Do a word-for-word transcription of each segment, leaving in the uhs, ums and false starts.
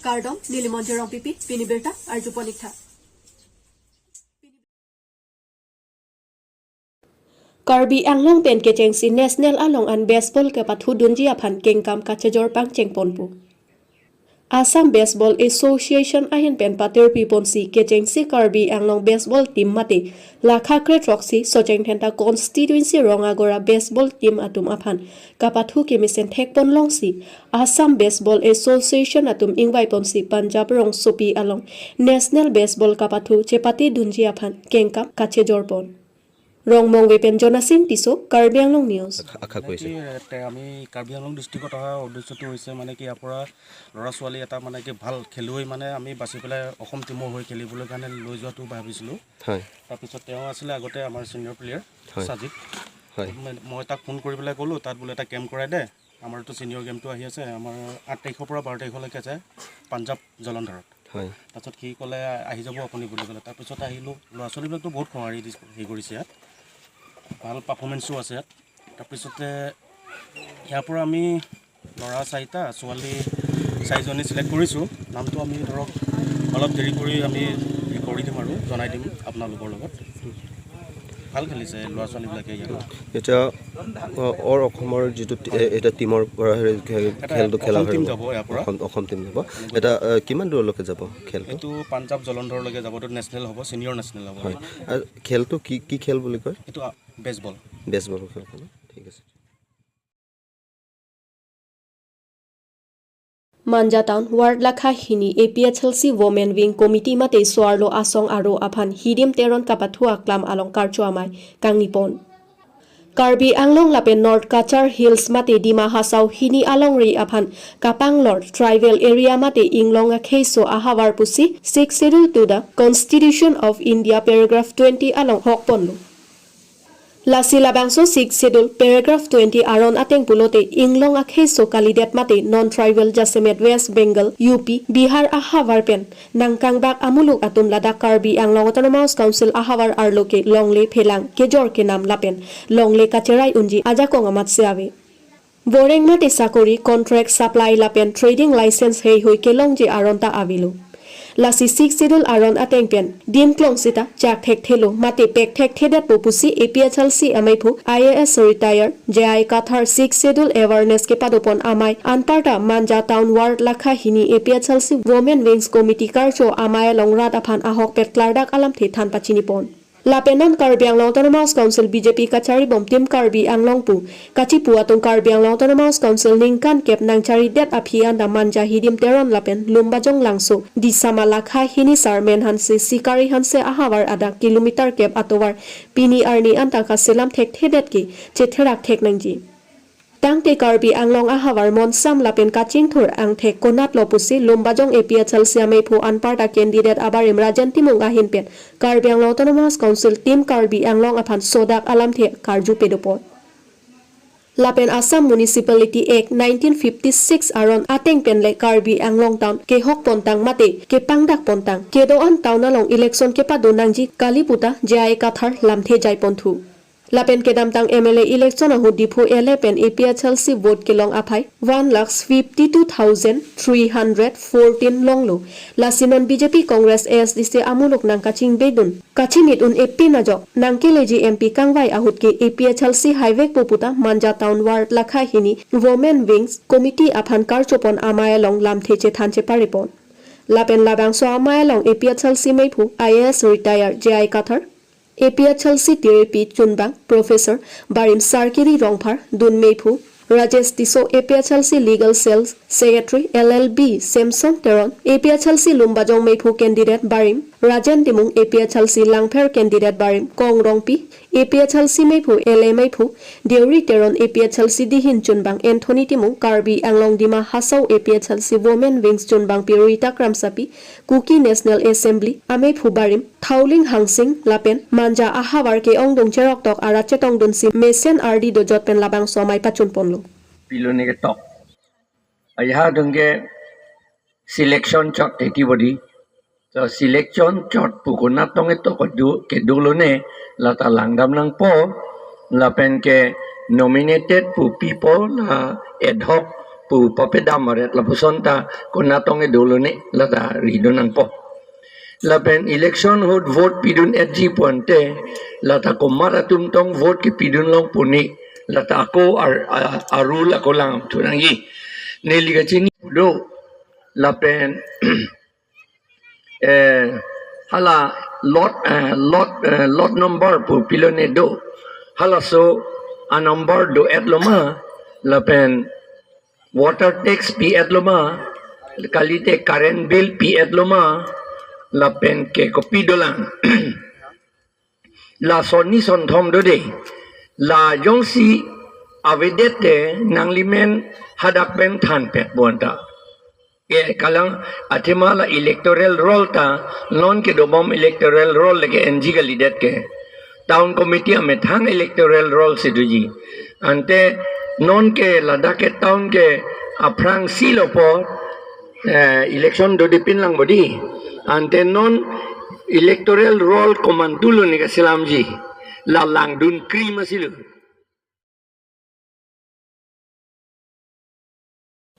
Kardom, neli Monjir Rongpipi, pini birta arjupon ik tha. Karbi Anglong pen kechengsi national along an baseball kepathudunji aphan kengkam kachejor pangchengponpo. Assam Baseball Association ahin pen patirpiponsi kechengsi Karbi Anglong baseball team mate lakha kre throksi Socheng Dhenta constituency rong agora baseball team atum aphan kapathu kemesen thekpon longsi Assam Baseball Association atum ingvaiponsi Punjab rongsopi along national baseball kapathu chepatedunji aphan kengkam kachejorpon. Rongmongve pen Jonasing Tisso, Karbi Anglong News. আশা, আশা কৰিছে। মানে কি, এ, তে আমি কাৰ্বি আংলং ডিষ্ট্ৰিক্টত অহা উদ্দেশ্যটো হৈছে মানে কি, ইয়াৰ পৰা ল'ৰা ছোৱালী এটা মানে কি ভাল খেলুৱৈ মানে আমি বাছি পেলাই অসম টিমৰ হৈ খেলিবলৈ কাৰণে লৈ যোৱাটো ভাবিছিলোঁ। হয়। তাৰপিছত তেওঁ আছিলে আগতে আমাৰ ছিনিয়ৰ প্লেয়াৰ হয়। সাজিদ। হয়। মই, মই তাক ফোন কৰি পেলাই ক'লোঁ, "তাত বোলে এটা কেম্প কৰাই দে, আমাৰতো ছিনিয়ৰ গেমটো আহি আছে, আমাৰ আঠ তাৰিখৰ পৰা বাৰ তাৰিখলৈকে আছে পাঞ্জাৱ জলন্ধৰত।" হয়। তাৰপিছত সি ক'লে, "আহি যাব আপুনি" বুলি ক'লে। তাৰপিছত আহিলোঁ, ল'ৰা ছোৱালীবিলাকতো বহুত সঁহাৰি দি হেৰি কৰিছে ইয়াত, ভাল পাৰফৰ্মেঞ্চো আছে ইয়াত। তাৰপিছতে ইয়াৰ পৰা আমি ল'ৰা চাৰিটা, ছোৱালী চাৰিজনী ছিলেক্ট কৰিছোঁ। নামটো আমি ধৰক অলপ দেৰি কৰি আমি হেৰি কৰি দিম আৰু জনাই দিম আপোনালোকৰ লগত। ভাল খেলিছে ল'ৰা ছোৱালীবিলাকে ইয়াত। এতিয়া, অ, অল অসমৰ যিটো টি-, এ-, এটা টিমৰ পৰা হেৰি খে-, এটা খেলটো খেলা অসম হয়। টিম যাব ইয়াৰ পৰা। অসম, অসম টিম যাব। এটা, আ, কিমান দূৰলৈকে যাব খেলটো? এইটো পাঞ্জাৱ জলন্ধৰলৈকে যাব, এইটো নেশ্যনেল হ'ব, ছিনিয়ৰ নেশ্যনেল হ'ব। হয়। আৰু খেলটো কি, কি খেল বুলি কয়? এইটো, আ, বেচবল। বেচবল খেল ন? ঠিক আছে। Manja Town Ward lakha hini A P H L C Women Wing Committee mate so-arlo asong aro aphan Hidim Teron kapathu aklam along karcho amei kangnipon. Karbi Anglong lapen North Cachar Hills mate Dima Hasao hini alongri aphan kapanglor tribal area mate inglong akheiso ahavar pusi Sixth Schedule to the Constitution of India paragraph twenty along hokponlo. Lasi labangso Sixth Schedule paragraph twenty aron ateng pulote inglong akheiso kalidet mate non-tribal jasemet West Bengal, U P, Bihar ahavar pen nangkangbak amuluk atum ladak Karbi Anglong Autonomous Council ahavar arlo ke longle phelang kejor kenam lapen longle kacherai unji ajakong amatsi ave. Boreng mate sakori, contract, supply lapen trading license heihui kelongji aron ta avelo. Lasi Sixth Schedule aron ateng pen dim klong sita chak thekthelo mate pek thekthedetpo pusi A P H L C ameiphu I A S retired J I Kathar Sixth Schedule awareness kepadopon amei anparta Manja Town Ward lakha hini A P H L C Women Wings Committee karcho amei along rat aphan ahokpet klardak alamthe than pachinipon. Lapen non Karbi Anglong Autonomous Council B J P kacharibom Team Karbi Anglong pu kachipu atum Karbi Anglong Autonomous Council ningkan kep nangcharidet aphi anta Manja Hidim Teron lapen Lumbajong Langso, Disama lakha hini Sarmen Hanse, Sikari Hanse ahavar adak kilometer kep atovar pini arni anta kaselam thekthedet ke chetherak thek nangji. Tangte Karbi Anglong ahavar monsam lapen kachingthur angthek konatlo pusi Lumbajong A P H L C ameiphu anparta candidate abarim Rajen Timung ahin pen Karbi Anglong Autonomous Council Team Karbi Anglong aphan sodak alamthe karju pedopon. Lapen Assam Municipality Act nineteen fifty-six aron ateng pen le Karbi Anglong Town kehokpontang mate kepangdakpontang kedo-an town along election kepado nangji kali puta J I Kathar lamthe jaiponthu. Lapen kedamtang M L A election ahut Diphu L A pen A P H L C vote kelong aphai one lakh fifty two thousand three hundred fourteen longlo. Lasi non B J P Congress A S D C amuluk nangkachingbedun kachimit un-e pin ajok nangkeleji M P kangvai ahut ke A P H L C haivekpo puta Manja Town Ward lakha hini Women Wings Committee aphan karchopon amei along lamthe chethan cheparepon. Lapen labangso amei along A P H L C meiphu I A S retired J I Kathar, A P H L C tiri pi chunbang Professor Barim Sarkiri Rongphar, dun meiphu Rajesh Tisso, A P H L C Legal Cell Secretary L L B Samson Teron, A P H L C Lumbajong meiphu candidate Barim Rajen Timung, A P H L C Langpher candidate Barim Kong Rongpi, A P H L C meiphu L A meiphu Deuri Teron, A P H L C dihin chunbang Anthony Timung, Karbi Anglong Dima Hasao A P H L C Women Wings chunbangpi Rita Kramsapi, Kuki National Assembly ameiphu Barim Thaoling Hangsing lapen Manja ahavar ke-ongdung cheroktok arat chetongdunsi mesen ardi dojot pen labangso amei pachunponlo. Pilone ketok. Ayaha dungke selection chot teti bodi. So selection chot pu konat tong etok kedo, kedolone lata langdam nangpo, lapen ke nominated pu pipo la ad hoc pu papedam aret lapuson ta konat tong kedo lone lata ridun nangpo. Lapen election ahut vote pidun-etji pu ante lata komat atum tong vote kepidun long pu ne lata ako ar-, a-, a-rule ako lang thu nangji. Neli kachini pu do lapen eh, hala lot, eh, lot, eh, lot number pu pilone do. Halaso a-number do-et lo ma, lapen water tax pi-et lo ma, kalite current bill pi-et lo ma, lapen ke kopi dolang. La sonni sonthom do de. La jongsi avedet te nanglimen hadak pen thanpet bonta. Ke kalang athema la electoral roll ta non kedobom electoral roll le ke-enji kalidet ke. Town committee amethang electoral roll si doji. Ante non ke ladak ke town ke aphrangsi lo po, eh, election dodipin lang bodi. Ante non electoral roll komantu lo ne kaselamji. La langdun krim asi lo.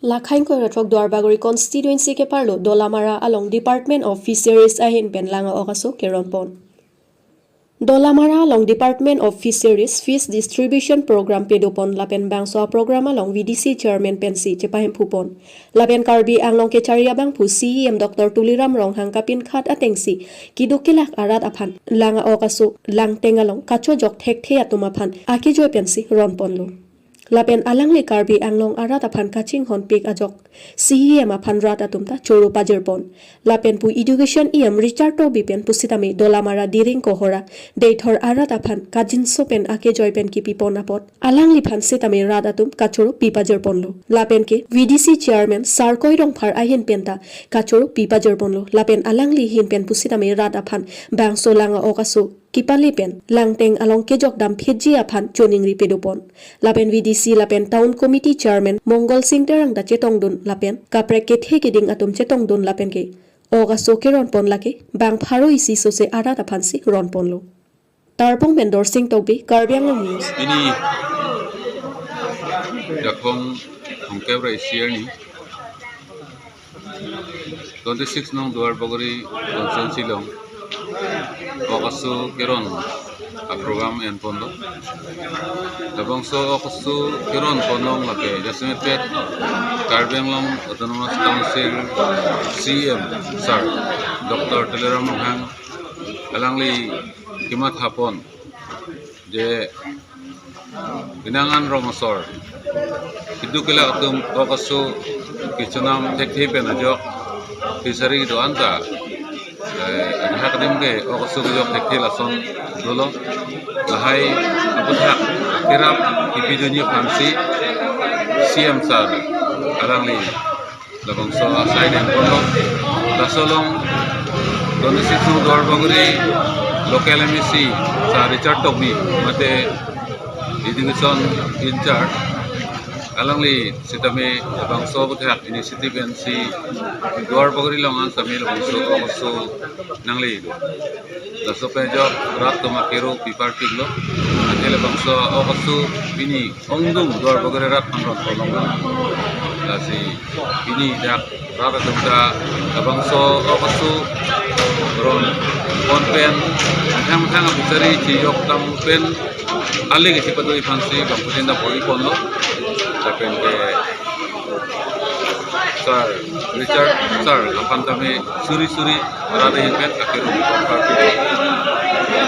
Lakhain koiratrok Duarbagori constituency keparlo Dolamara along Department of Fisheries ahin pen lang a-ok aso keronpon. Dolamara along Department of Fisheries fish distribution program pedopon lapen bangso a-program along V D C chairman pensi chepahemphupon. Lapen Karbi Anglong kechari abangphu C E M Doctor Tuliram Ronghang kapinkhat atengsi keduk kelak arat aphan lang a-ok aso langteng along kachojok thekthe atum aphan akejoi pensi ronponlo. Lapen alangli Karbi Anglong arat aphan kachinghonpik ajok C E M aphan rat atum ta choro pajirpon. Lapen pu Education E M Richard Tokbi pen pusitame Dolamara Diring Kohora Deithor arat aphan kajinso pen akejoi pen kipipon apot alangliphan sitame rat atum kachoro pipajirponlo. Lapen ke V D C chairman Sarkoi Rongphar ahin pen ta kachoro pipajirponlo. Lapen alangli ahin pen pusitame rat aphan bangso lang a-ok aso kepale pen langteng along kejok damphitji aphan choningri pedopon. Lapen V D C lapen Town Committee Chairman Mongol Sing Terang ta chetongdun lapen kaprek kethe keding atum chetongdun lapen ke ok aso keronpon lake bang pharo isi sose arat aphansi ronponlo. Tarpung pen Dorsing Tokbi, Karbi Anglong News. Pini Dakhong Hongkep Rai Sier ni twenty-six nong Duarbagori constituency along ok aso keron a-program enponlo. Labangso ok aso keronpon along lake jasemet pet Karbi Anglong Autonomous Council C E M sir Doctor Tuliram Ronghang alangli kemathapon je pinangan rong asor keduk kelak atum ok aso kechonam thekthe pen ajok fishery do-an ta, eh, anhak adim ke ok aso kejok thekthe lason dolo. Lahai aputhak kerap kipidunji aphansi C E M sir alangli labangso asai nangponlo. Laso along twenty-six nong Duarbagori local M A C sir Richard Tokbi mate education in charge alangli sitame labangso aputhak initiative pensi Duarbagori along an sitame labangso ok aso nangli do. Laso pen ajok rat atum akero piparpiklo. Ante labangso ok aso pini ongdung Duarbagori rat aphan ronpon longlo. Lasi pini dak rat atum ta labangso ok aso ronpon pen methang methang a-fishery chejok dam pen ale kachepado aphansi bangphutin ta bor-iponlo. Lapen ke sir Richard sir aphan tame suri suri rat ahin pen akero piparpik.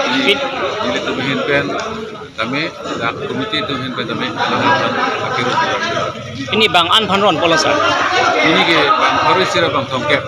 Neli, nelitum ahin pen tame, dak committee atum ahin pen tame alang aphan akero piparpik. Pini bang-an aphan ronponlo sir? Pini ke bang pharo isi ra bang thomkep.